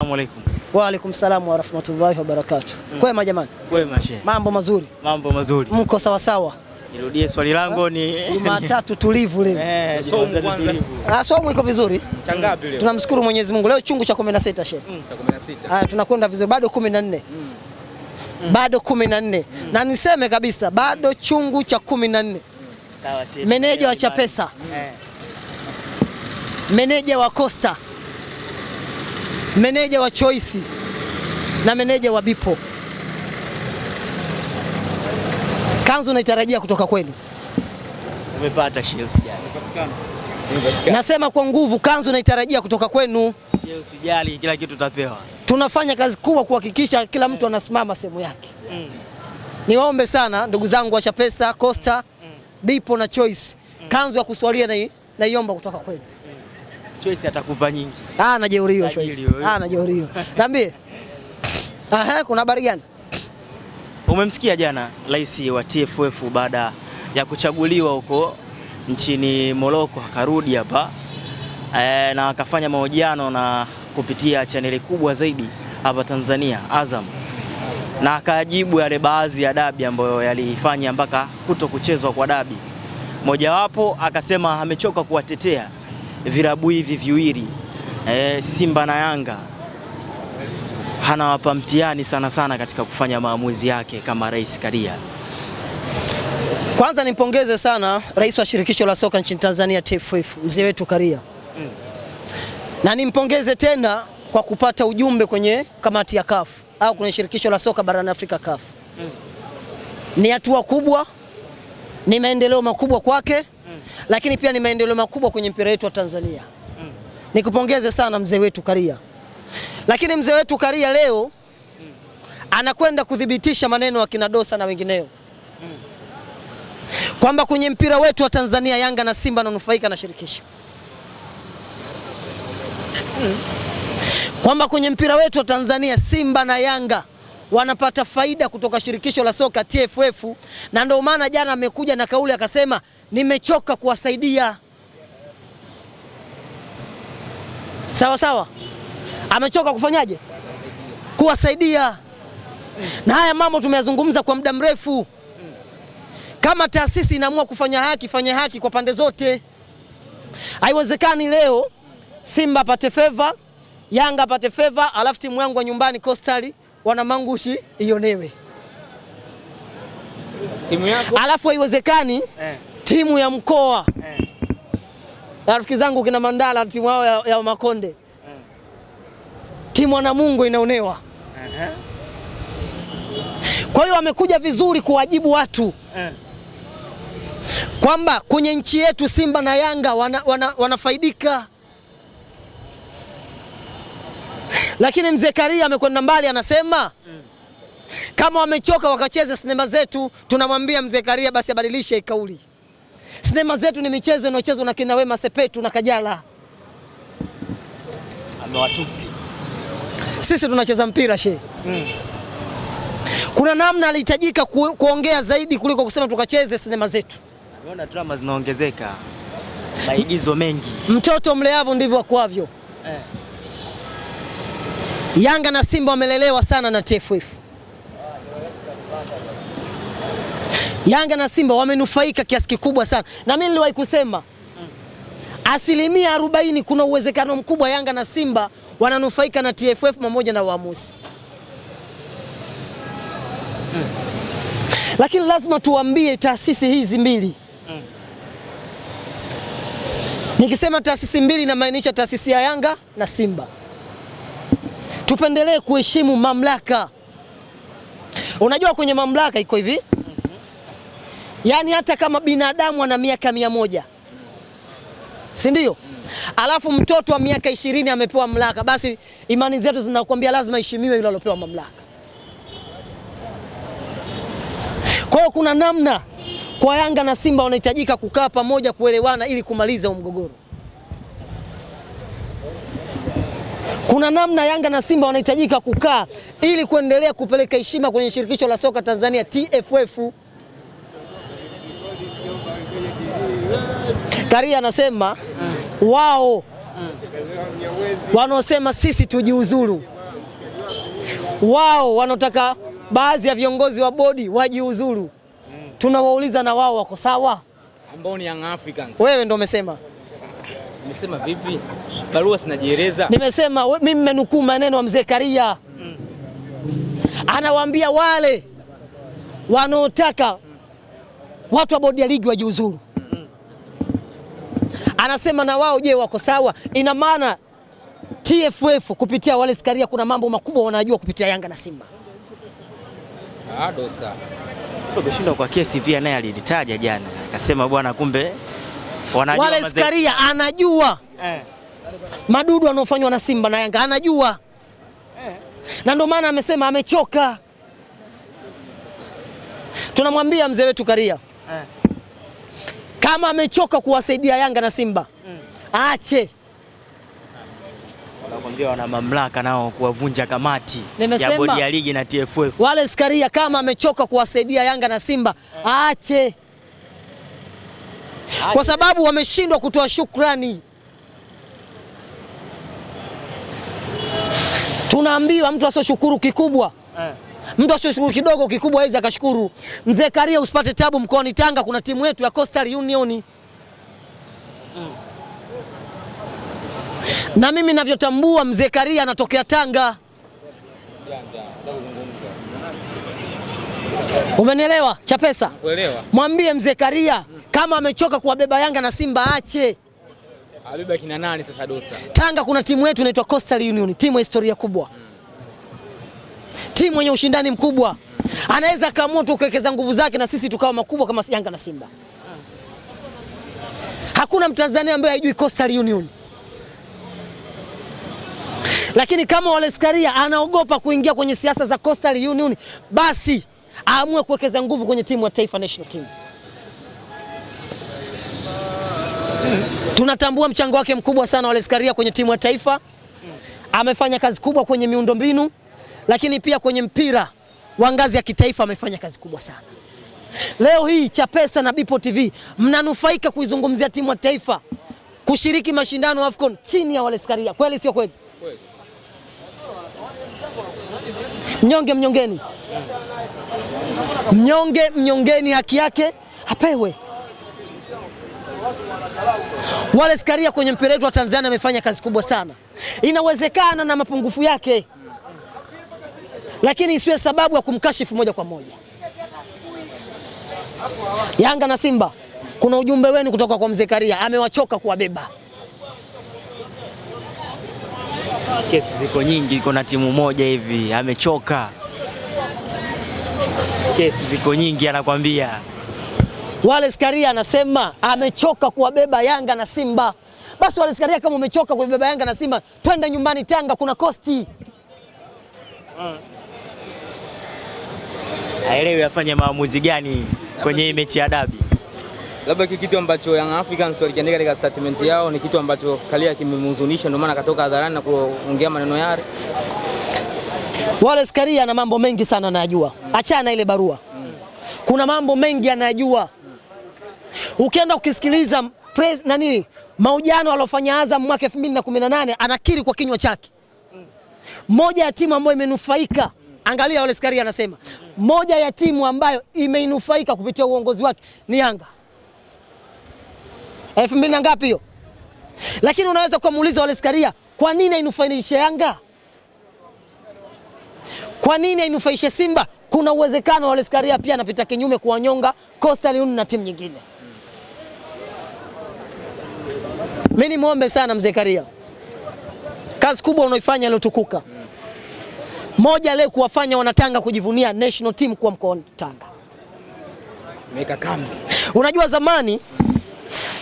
Asalamu alaykum. Wa alaykum salaam wa rahmatullahi wa barakatuh. Kwema jamani? Kwema shehe. Mambo mazuri. Mambo mazuri. Mko sawa sawa? Nirudie swali langu ni Jumatatu tulivu leo. Somo kwanza. Somo iko vizuri. Cha ngapi leo? Tunamshukuru Mwenyezi Mungu. Leo chungu cha 16 shehe. Cha 16. Tunakwenda vizuri bado 14. Bado 14. Na niseme kabisa bado chungu cha 14. Sawa shehe. Meneja wa Chapesa. Meneja wa Costa. Meneja wa Choice na meneja wa Bipo. Kanzu naitarajia kutoka kwenu. Umepata shehe usijali. Nasema kwa nguvu, kanzu naitarajia kutoka kwenu. Shehe usijali, kila kitu utapewa. Tunafanya kazi kubwa kuhakikisha kila mtu anasimama sehemu yake. Niwaombe sana ndugu zangu wa Chapesa, Costa, Bipo na Choice. Kanzu ya kuswalia naiomba kutoka kwenu. Choice atakupa nyingi. Na jeuri hiyo Choice. Na jeuri hiyo. Niambie. Kuna habari gani? Umemsikia jana rais wa TFF baada ya kuchaguliwa huko nchini Morocco akarudi hapa na akafanya mahojiano na kupitia chaneli kubwa zaidi hapa Tanzania, Azam. Na akajibu yale baadhi ya dabi ambayo yalifanya mpaka kuto kuchezwa kwa dabi. Mojawapo akasema amechoka kuwatetea vilabu hivi viwili, Simba na Yanga. Hanawapa mtihani sana sana katika kufanya maamuzi yake kama Rais Karia. Kwanza nimpongeze sana Rais wa Shirikisho la Soka nchini Tanzania TFF, mzee wetu Karia. Na nimpongeze tena kwa kupata ujumbe kwenye kamati ya CAF au kwenye Shirikisho la Soka barani Afrika CAF. Ni hatua kubwa, ni maendeleo makubwa kwake, lakini pia ni maendeleo makubwa kwenye mpira wetu wa Tanzania. Nikupongeze sana mzee wetu Karia. Lakini mzee wetu Karia leo anakwenda kudhibitisha maneno ya kina Dosa na wengineo kwamba kwenye mpira wetu wa Tanzania Yanga na Simba wananufaika na shirikisho. Kwamba kwenye mpira wetu wa Tanzania Simba na Yanga wanapata faida kutoka shirikisho la soka TFF, na ndio maana jana amekuja na kauli akasema nimechoka kuwasaidia. Sawa sawa. Amechoka kufanyaje? Kuwasaidia. Na haya mambo tumeyazungumza kwa muda mrefu. Kama taasisi inaamua kufanya haki, fanya haki kwa pande zote. Haiwezekani leo Simba apate favor, Yanga apate favor, alafu timu yangu ya nyumbani Coastal wana mangushi ionewe. Timu yako? Alafu haiwezekani timu ya mkoa. Rafiki zangu kina Mandala timu yao ya Makonde. Timu ya Namungo inaonewa. Kwa hiyo wamekuja vizuri kuwajibu watu kwamba kwenye nchi yetu Simba na Yanga wanafaidika. Lakini mzee Karia amekwenda mbali, anasema kama wamechoka wakacheze sinema zetu. Tunamwambia mzee Karia basi abadilishe kauli. Sinema zetu ni michezo inayochezwa na kina Wema Sepetu na Kajala. Amewatusi. Sisi tunacheza mpira shehe. Kuna namna alihitajika kuongea zaidi kuliko kusema tukacheze sinema zetu. Unaona drama zinaongezeka. Maigizo mengi. Mtoto mleavu ndivyo akuavyo. Yanga na Simba wamelelewa sana na TFF. Yanga na Simba wamenufaika kiasi kikubwa sana. Na mimi niliwahi kusema 40% kuna uwezekano mkubwa Yanga na Simba wananufaika na TFF pamoja na waamuzi. Lakini lazima tuambie taasisi hizi mbili. Nikisema taasisi mbili namaanisha taasisi ya Yanga na Simba. Tupendelee kuheshimu mamlaka. Unajua kwenye mamlaka iko hivi? Yaani hata kama binadamu ana miaka 100, si ndio? Alafu mtoto wa miaka 20 amepewa mamlaka, basi imani zetu zinakuambia lazima heshimiwe yule aliyopewa mamlaka. Kwa hiyo kuna namna kwa Yanga na Simba wanahitajika kukaa pamoja kuelewana ili kumaliza mgogoro. Kuna namna Yanga na Simba wanahitajika kukaa ili kuendelea kupeleka heshima kwenye shirikisho la soka Tanzania TFF. Karia anasema wao Wanaosema sisi tujiuzuru, wao wanaotaka baadhi ya viongozi wa bodi wajiuzuru, tunawauliza na wao wako sawa? Ambao ni Young Africans. Wewe ndio umesema. Nimesema vipi? Barua sinajieleza. Nimesema mimi nimenukuu maneno ya mzee Karia. Anawaambia wale wanaotaka watu wa bodi ya ligi wajiuzuru. Anasema na wao je, wako sawa? Ina maana TFF kupitia Wallace Karia kuna mambo makubwa wanajua kupitia Yanga na Simba. Dosa. Kushindwa kwa kesi pia naye alilitaja jana. Akasema bwana kumbe wanajua Wallace Karia anajua. Madudu wanaofanywa na Simba na Yanga anajua. Na ndio maana amesema amechoka. Tunamwambia mzee wetu Karia, kama amechoka kuwasaidia Yanga na Simba, aache. Wanakuambia wana mamlaka nao kuwavunja kamati ya bodi ya ligi na TFF. Wallace Karia kama amechoka kuwasaidia Yanga na Simba, aache. Kwa sababu wameshindwa kutoa shukrani. Tunaambiwa mtu asioshukuru kikubwa, mtu asioshukuru kidogo kikubwa hawezi akashukuru. Mzee Karia, usipate tabu, mkoani Tanga kuna timu yetu ya Coastal Union. Na mimi ninavyotambua mzee Karia anatokea Tanga. Umenielewa Chapesa? Kuelewa. Mwambie mzee Karia kama amechoka kuwabeba Yanga na Simba aache. Abeba kina nani sasa Dosa? Tanga kuna timu yetu inaitwa Coastal Union, timu ya historia kubwa. Timu yenye ushindani mkubwa. Anaweza kaamua tu kuwekeza nguvu zake na sisi tukawa makubwa kama Yanga na Simba. Hakuna Mtanzania ambaye hajui Coastal Union. Lakini kama Wallace Karia anaogopa kuingia kwenye siasa za Coastal Union, basi aamue kuwekeza nguvu kwenye timu ya taifa, national team. Tunatambua mchango wake mkubwa sana Wallace Karia kwenye timu ya taifa. Amefanya kazi kubwa kwenye miundombinu, lakini pia kwenye mpira wa ngazi ya kitaifa amefanya kazi kubwa sana. Leo hii Chapesa na Bipo TV mnanufaika kuizungumzia timu ya taifa kushiriki mashindano AFCON chini ya Wallace Karia. Kweli sio kweli? Kweli. Mnyonge mnyongeni. Mnyonge mnyongeni haki yake apewe. Wallace Karia kwenye mpira wetu wa Tanzania amefanya kazi kubwa sana. Inawezekana na mapungufu yake, lakini isiwe sababu ya kumkashifu moja kwa moja. Yanga na Simba, kuna ujumbe wenu kutoka kwa mzee Karia, amewachoka kuwabeba. Kesi ziko nyingi, kuna timu moja hivi amechoka. Kesi ziko nyingi anakuambia. Wallace Karia anasema amechoka kuwabeba Yanga na Simba. Basi Wallace Karia, kama umechoka kuwabeba Yanga na Simba, twende nyumbani Tanga, kuna kosti. Haelewi afanye maamuzi gani kwenye hii mechi ya dabi. Labda kitu ambacho Young Africans walikiandika katika statement yao ni kitu ambacho Karia kimemhuzunisha, ndio maana akatoka hadharani na kuongea maneno yale. Wallace Karia ana mambo mengi sana anayajua. Achana ile barua. Kuna mambo mengi anayajua. Ukienda ukisikiliza nani mahojiano aliyofanya Azam mwaka 2018, anakiri kwa kinywa chake. Moja ya timu ambayo imenufaika, angalia Wallace Karia anasema, moja ya timu ambayo imeinufaika kupitia uongozi wake ni Yanga. 2000 na ngapi hiyo? Lakini unaweza kumuuliza Wallace Karia, kwa nini ainufaishe Yanga? Kwa nini ainufaishe Simba? Kuna uwezekano Wallace Karia pia anapita kinyume kuwanyonga Coastal Union na timu nyingine. Mimi nimuombe sana mzee Karia, kazi kubwa unaoifanya iliyotukuka. Moja leo kuwafanya wanatanga kujivunia national team kwa mkoa wa Tanga. Meka kambi. Unajua zamani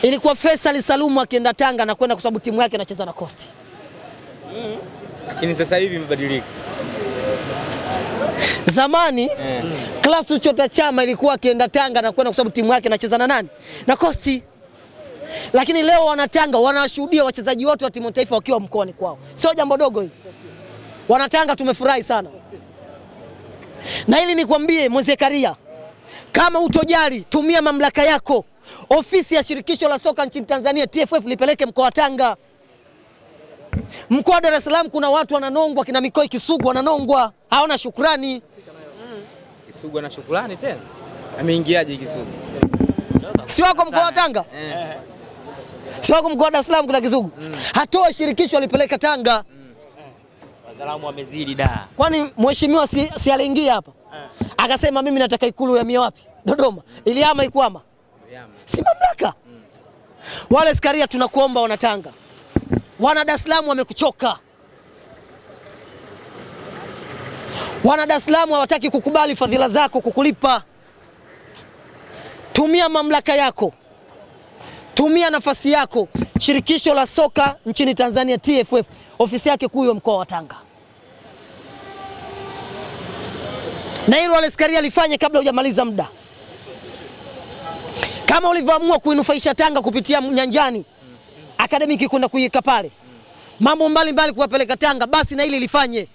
ilikuwa Faisal Salumu akienda Tanga na kwenda kwa sababu timu yake inacheza na Coast. Lakini sasa hivi imebadilika. Zamani Klasu Chota Chama ilikuwa akienda Tanga na kwenda kwa sababu timu yake inacheza na nani? Na Coast. Lakini leo wanatanga wanashuhudia wachezaji wote wa timu taifa wakiwa mkoani kwao. Sio jambo dogo hili. Wanatanga tumefurahi sana. Na hili nikwambie mzee Karia, kama utojali tumia mamlaka yako. Ofisi ya shirikisho la soka nchini Tanzania TFF lipeleke mkoa wa Tanga. Mkoa wa Dar es Salaam kuna watu wananongwa, kina Mikoi Kisugu wananongwa, hawana shukrani. Kisugu ana shukrani tena? Ameingiaje Kisugu? Si wako mkoa wa Tanga? Si wako mkoa wa Dar es Salaam kuna Kisugu? Hatoa shirikisho alipeleka Tanga. Wazalamu wamezidi da. Kwani mheshimiwa si aliingia hapa? Akasema mimi nataka ikulu ya mia wapi? Dodoma. Iliama ikuama? Si mamlaka. Wale Karia tunakuomba wana Tanga. Wana Dar es Salaam wamekuchoka. Wana Dar es Salaam hawataki kukubali fadhila zako kukulipa. Tumia mamlaka yako. Tumia nafasi yako. Shirikisho la soka nchini Tanzania TFF, ofisi yake kuu ya mkoa wa Tanga. Na hilo Wallace Karia alifanya kabla hujamaliza muda. Kama ulivyoamua kuinufaisha Tanga kupitia nyanjani, academic kwenda kuiweka pale, mambo mbalimbali kuwapeleka Tanga, basi na hili lifanye.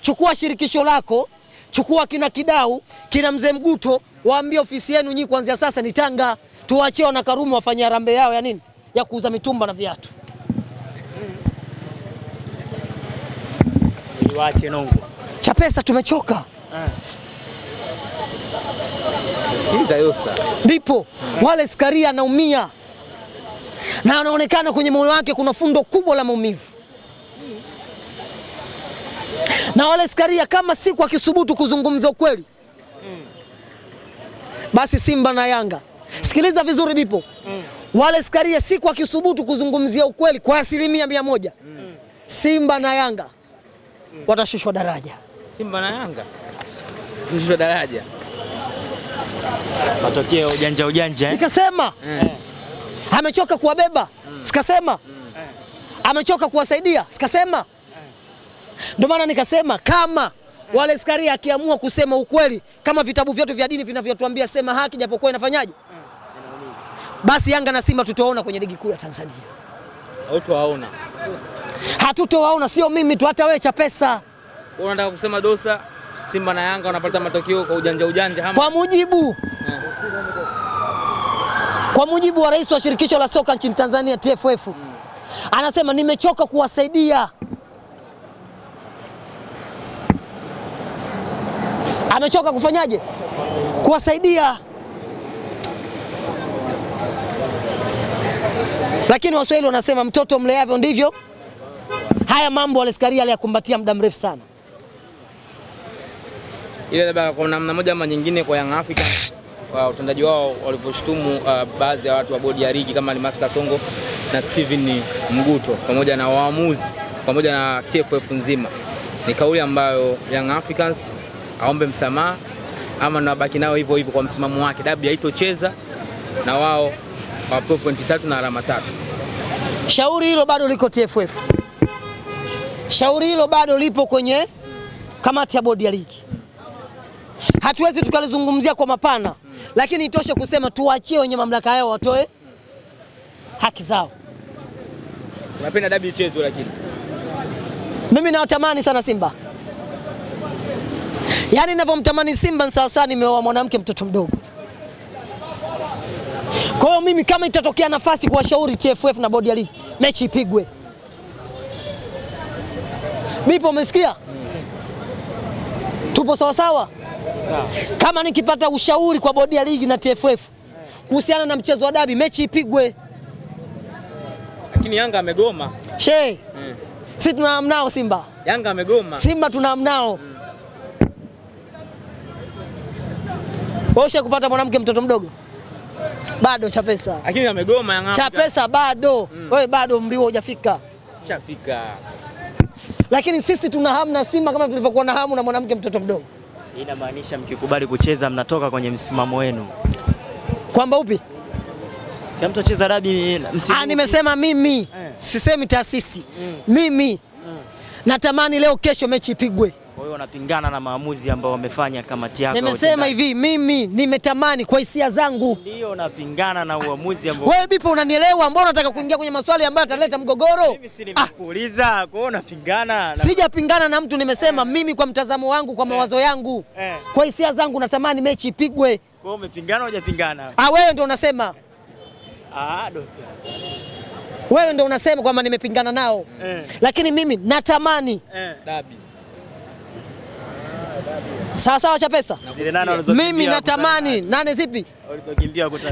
Chukua shirikisho lako, chukua kina Kidau, kina Mzee Mguto, waambie ofisi yenu nyinyi kuanzia sasa ni Tanga. Tuwaachie na Karume wafanye harambee yao ya nini? Ya kuuza mitumba na viatu. Niwaache nongo. Chapesa tumechoka. Sikiliza Yosa. Ndipo Wallace Karia anaumia. Na anaonekana kwenye moyo wake kuna fundo kubwa la maumivu. Na Wallace Karia kama siku akisubutu kuzungumza ukweli, basi Simba na Yanga. Sikiliza vizuri Bipo. Wallace Karia siku akisubutu kuzungumzia ukweli kwa 100%, Simba na Yanga watashushwa daraja. Simba na Yanga kushushwa daraja. Matokeo ujanja ujanja. Nikasema amechoka kuwabeba. Sikasema amechoka kuwasaidia. Sikasema. Ndio maana nikasema kama Wallace Karia akiamua kusema ukweli kama vitabu vyetu vya dini vinavyotuambia sema haki japokuwa inafanyaje, basi Yanga na Simba tutaona kwenye ligi kuu ya Tanzania. Hatutowaona. Hatutowaona, sio mimi tu, hata wewe Chapesa. Wewe unataka kusema Dosa Simba na Yanga wanapata matokeo kwa ujanja ujanja ama? Kwa mujibu wa rais wa shirikisho la soka nchini Tanzania TFF, anasema nimechoka kuwasaidia. Amechoka kufanyaje? Kuwasaidia. Lakini Waswahili wanasema mtoto mleavyo ndivyo. Haya mambo Wallace Karia aliyakumbatia muda mrefu sana. Ile labda kwa namna moja ama nyingine kwa Young Africans kwa utendaji wao waliposhtumu baadhi ya watu wa bodi ya ligi kama Almas Kasongo na Steven Mguto pamoja na waamuzi pamoja na TFF nzima, ni kauli ambayo Young Africans aombe msamaha ama nabaki nao hivyo hivyo kwa msimamo wake. Dabi haitocheza na wao wapewe pointi 3 na alama 3. Shauri hilo bado liko TFF. Shauri hilo bado lipo kwenye kamati ya bodi ya ligi. Hatuwezi tukalizungumzia kwa mapana, lakini itoshe kusema tuwaachie wenye mamlaka yao watoe haki zao. Unapenda dabi ichezwe lakini? Mimi nawatamani sana Simba. Yaani ninavyomtamani Simba ni sawa sawa nimeoa mwanamke mtoto mdogo. Kwa hiyo mimi kama itatokea nafasi kuwashauri TFF na bodi ya ligi, mechi ipigwe. Bipo, umesikia? Tupo sawa sawa? Sawa. Kama nikipata ushauri kwa bodi ya ligi na TFF kuhusiana na mchezo wa dabi, mechi ipigwe. Lakini Yanga amegoma. She. Sisi tunaamnao Simba. Yanga amegoma. Simba tunaamnao. Wewe kupata mwanamke mtoto mdogo? Bado Chapesa. Lakini amegoma Yanga. Chapesa bado. Wewe bado umri hujafika. Chafika. Lakini sisi tuna hamu na Simba kama tulivyokuwa na hamu na mwanamke mtoto mdogo. Inamaanisha mkikubali kucheza mnatoka kwenye msimamo wenu. Kwamba upi? Si mtocheza dabi msimu. Nimesema mimi, sisemi taasisi. Mimi natamani leo kesho mechi ipigwe. Kwa hiyo wanapingana na maamuzi ambayo wamefanya kamati yako. Nimesema hivi, mimi nimetamani kwa hisia zangu. Ndio unapingana na uamuzi ambao. Wewe Bipo unanielewa? Mbona unataka kuingia kwenye maswali ambayo ataleta mgogoro? Mimi si nimekuuliza, kwa hiyo unapingana na... Sijapingana na mtu, nimesema mimi kwa mtazamo wangu, kwa mawazo yangu, kwa hisia zangu natamani mechi ipigwe. Kwa hiyo umepingana au hujapingana? Wewe ndio unasema. Dosa. Wewe ndio unasema kwamba nimepingana nao. Lakini mimi natamani dabi. Sawa sawa Chapesa? Mimi natamani nane zipi?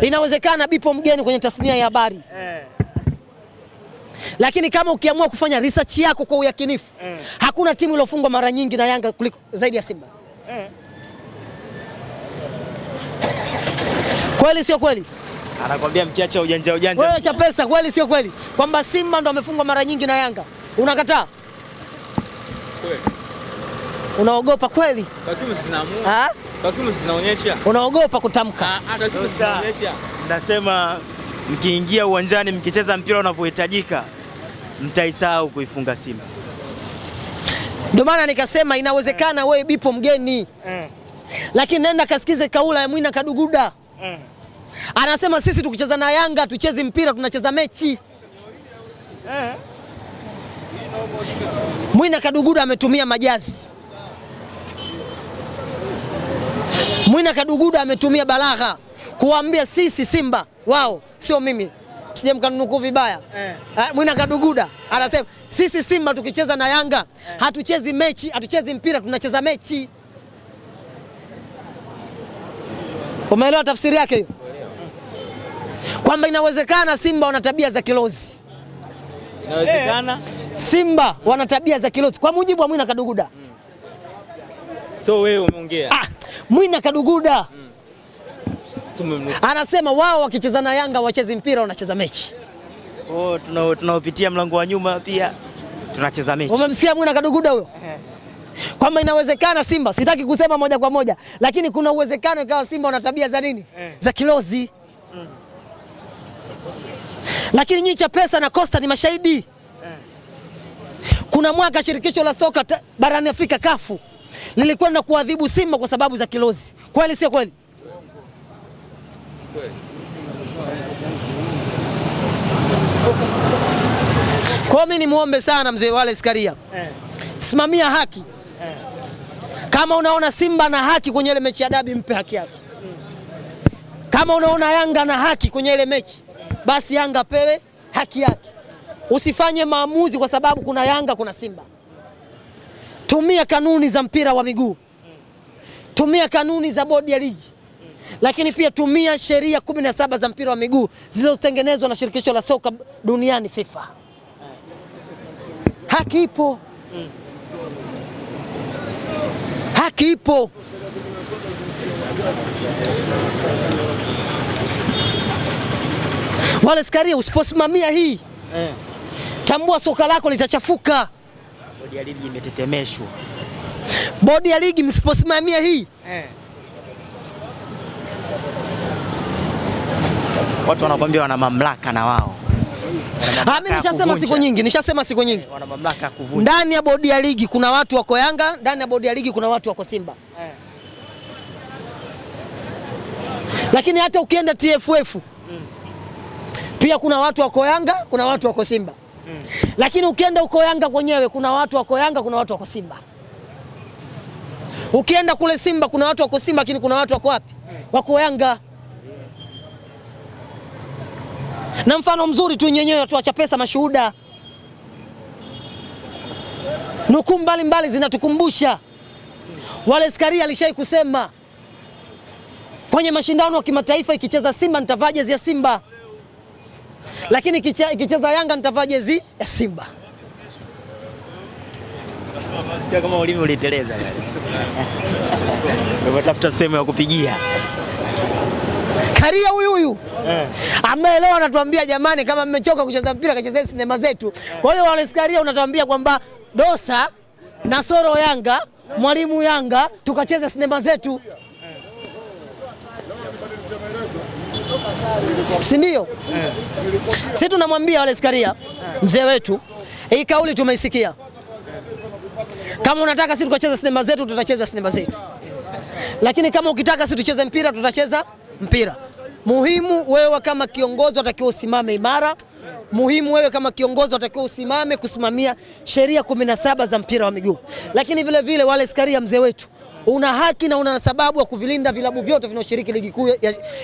Inawezekana bipo mgeni kwenye tasnia ya habari. Lakini kama ukiamua kufanya research yako kwa uyakinifu, hakuna timu iliyofungwa mara nyingi na Yanga kuliko zaidi ya Simba. Kweli sio kweli? Anakuambia mkiacha ujanja ujanja. Wewe Chapesa, kweli sio kweli kwamba Simba ndo amefungwa mara nyingi na Yanga? Unakataa? Kweli. Unaogopa kweli? Takwimu zinaamua. Takwimu zinaonyesha. Unaogopa kutamka. Takwimu zinaonyesha. Nasema mkiingia uwanjani mkicheza mpira unavyohitajika mtaisahau kuifunga Simba. Ndio maana nikasema inawezekana wewe bipo mgeni. Lakini nenda kasikize kaula ya Mwina Kaduguda. Anasema sisi tukicheza na Yanga tuchezi mpira, tunacheza mechi. Mwina Kaduguda ametumia majazi. Mwina Kaduguda ametumia balagha kuambia sisi Simba wao, sio mimi. Sije mkanunukuu vibaya. Mwina Kaduguda anasema sisi Simba tukicheza na Yanga hatuchezi mechi, hatuchezi mpira, tunacheza mechi. Umeelewa tafsiri yake hiyo? Kwamba inawezekana Simba wana tabia za kilozi. Inawezekana Simba wana tabia za kilozi kwa mujibu wa Mwina Kaduguda. So wewe umeongea. Mwina Kaduguda. Anasema wao wakicheza na Yanga wachezi mpira, wanacheza mechi. Oh, tunaopitia mlango wa nyuma pia tunacheza mechi. Umemsikia Mwina Kaduguda huyo? Kwamba inawezekana Simba, sitaki kusema moja kwa moja, lakini kuna uwezekano ikawa Simba wana tabia za nini? Za kilozi. Lakini nyinyi Chapesa na Costa ni mashahidi. Kuna mwaka shirikisho la soka barani Afrika kafu lilikuwa na kuadhibu Simba kwa sababu za kilozi. Kweli sio kweli? Kwa mimi nimuombe sana mzee Wallace Karia. Simamia haki. Kama unaona Simba na haki kwenye ile mechi ya dabi, mpe haki yake. Kama unaona Yanga na haki kwenye ile mechi, basi Yanga pewe haki yake. Usifanye maamuzi kwa sababu kuna Yanga kuna Simba. Tumia kanuni za mpira wa miguu. Tumia kanuni za bodi ya ligi. Lakini pia tumia sheria 17 za mpira wa miguu zilizotengenezwa na shirikisho la soka duniani FIFA. Haki ipo. Haki ipo. Wallace Karia, usiposimamia hii, tambua soka lako litachafuka. Bodi ya ligi imetetemeshwa. Bodi ya ligi msiposimamia hii, watu wanakuambia wana mamlaka na wao. Mimi nishasema siku nyingi, nishasema siku nyingi. Wana mamlaka kuvunja. Ndani ya bodi ya ligi kuna watu wako Yanga, ndani ya bodi ya ligi kuna watu wako Simba. Lakini hata ukienda TFF pia kuna watu wako Yanga, kuna watu wako Simba. Lakini ukienda uko Yanga kwenyewe kuna watu wako Yanga, kuna watu wako Simba. Ukienda kule Simba kuna watu wako Simba, lakini kuna watu wako wapi? Wako Yanga. Na mfano mzuri tu nyenyewe watu wa Chapesa mashuhuda. Nukuu mbalimbali zinatukumbusha. Wallace Karia alishai kusema kwenye mashindano ya kimataifa ikicheza Simba nitavaa jezi ya Simba. Lakini ikicheza Yanga nitavaa jezi ya Simba. Sio kama ulimi uliteleza. Unatafuta sehemu ya kupigia. Karia huyu huyu ambaye leo anatuambia jamani, kama mmechoka kucheza mpira kachezeni sinema zetu. Kwa hiyo Wallace Karia unatuambia kwamba Dosa na Soro Yanga, Mwalimu Yanga, tukacheze sinema zetu. Si ndio? Sisi tunamwambia Wallace Karia mzee wetu, hii kauli tumeisikia. Kama unataka sisi tukacheze sinema zetu, tutacheza sinema zetu. Lakini kama ukitaka sisi tucheze mpira, tutacheza mpira. Muhimu wewe kama kiongozi unatakiwa usimame imara. Muhimu wewe kama kiongozi unatakiwa usimame kusimamia sheria 17 za mpira wa miguu. Lakini vile vile Wallace Karia mzee wetu, una haki na una sababu ya kuvilinda vilabu vyote vinaoshiriki ligi kuu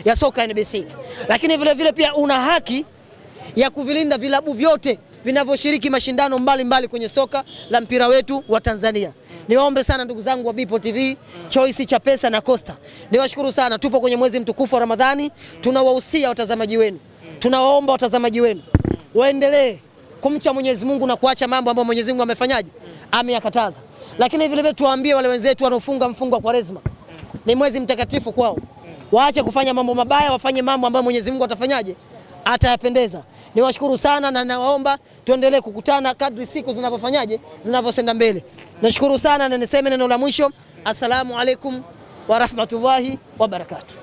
ya soka NBC. Lakini vile vile pia una haki ya kuvilinda vilabu vyote vinavyoshiriki mashindano mbalimbali kwenye soka la mpira wetu wa Tanzania. Niwaombe sana ndugu zangu wa Bipo TV, Choice Chapesa na Costa. Niwashukuru sana, tupo kwenye mwezi mtukufu wa Ramadhani. Tunawahusia watazamaji wenu, tunawaomba watazamaji wenu waendelee kumcha Mwenyezi Mungu na kuacha mambo ambayo Mwenyezi Mungu amefanyaje, ameyakataza. Lakini vile vile tuwaambie wale wenzetu wanaofunga mfungo wa Kwaresma, ni mwezi mtakatifu kwao, waache kufanya mambo mabaya, wafanye mambo ambayo Mwenyezi Mungu atafanyaje, atayapendeza. Niwashukuru sana na nawaomba tuendelee kukutana kadri siku zinavyofanyaje, zinavyosenda mbele. Nashukuru sana na niseme neno la mwisho, assalamu alaikum wa rahmatullahi wa barakatuh.